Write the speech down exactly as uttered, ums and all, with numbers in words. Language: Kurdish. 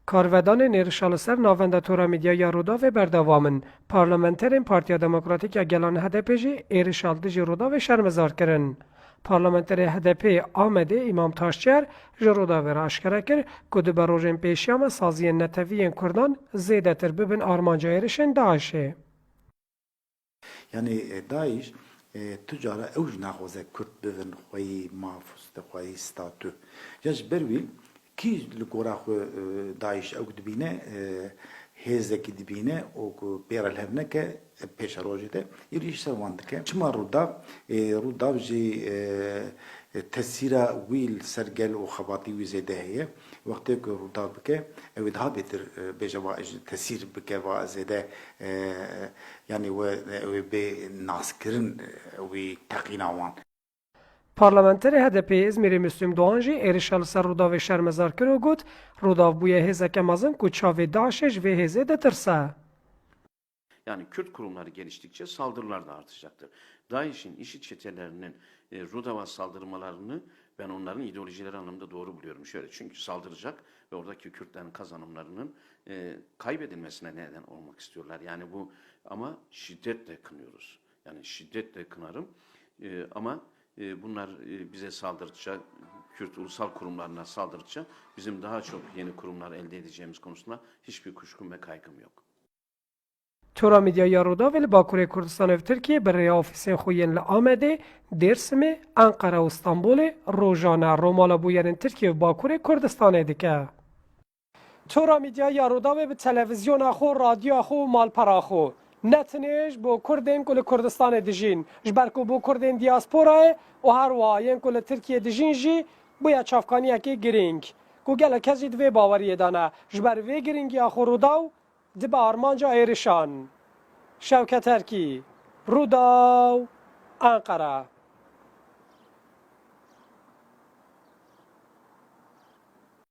Karvedanên êrişa li ser navenda Tora Medya ya Rûdawê berdewam in. Parlamenterên Partiya Demokratîk ya Gelan H D P jî êrişa li dijî Rûdawê şermezar kirin. Parlamenterê H D P Amedê Îmam Taşçer ji Rûdawê re aşkere kir ku dibe rojên pêşiya me saziyên netewî yên Kurdan zêdetir bibin armanca êrişên DAIŞê. Yanî e, DAIŞ e, tu cara ew jî naxwaze Kurd bibin xweyî maf, xweyî statû. Ya ji ber wî kî li gora xwe e, DAIŞ ew dibîne, e, hêzekî dibîne û ku pê re li hev neke e, pêşerojê de êrîş ser wan dike. Çima Rûdaw? E, Rûdaw jî e, e, tesîra wî li ser gel û xebatî wî zêde heye. Wextê ku Rûdaw bike, ew ê daha bêtir e, bêje va ji tesîr bike va zêde e, yanî we ew ê bê naskirin e, wî teqîna wan. Parlamenterê H D P'ê Îzmîrê Muslîm Doğan jî êrişa li ser Rûdawê şermezar kir û got, Rûdaw bûye hêzeke mezin ku çavê DAIŞ'ê ji vê hêzê ditirse. Yani Kürt kurumları geliştikçe saldırılar da artacaktır. DAIŞ'in, IŞİD çetelerinin e, Rudav'a saldırmalarını ben onların ideolojileri anlamında doğru buluyorum. Şöyle, çünkü saldıracak ve oradaki Kürtlerin kazanımlarının e, kaybedilmesine neden olmak istiyorlar. Yani bu ama şiddetle kınıyoruz. Yani şiddetle kınarım. E, ama e, bunlar e, bize saldırdıkça, Kürt ulusal kurumlarına saldırdıkça bizim daha çok yeni kurumlar elde edeceğimiz konusunda hiçbir kuşkum ve kaygım yok. Tora Medya ya Rûdawê li Bakurê Kurdistanê û Tirkiyê bi rêya ofîsên xwe yên li Amedê, Dêrsimê, Enqere û Stenbolê rojane romala bûyerên Tirkiye û Bakurê Kurdistanê dike. Tora Medya ya Rûdawê bi televîzyona xwe, radyoya xwe û malpera xwe ne tenê ji bo Kurdên ku li Kurdistanê dijîn, ji ber ku bo Kurdên diyasporayê û her wiha yên ku li Tirkiyê dijîn jî bûye çavkaniyekê girîng, ku gelek kes jî di vê baweriyê de ne. Ji ber vê girîngiya xwe Rûdaw dibe armanca êrişan. Şewket Erkî, Rûdaw, Enqere.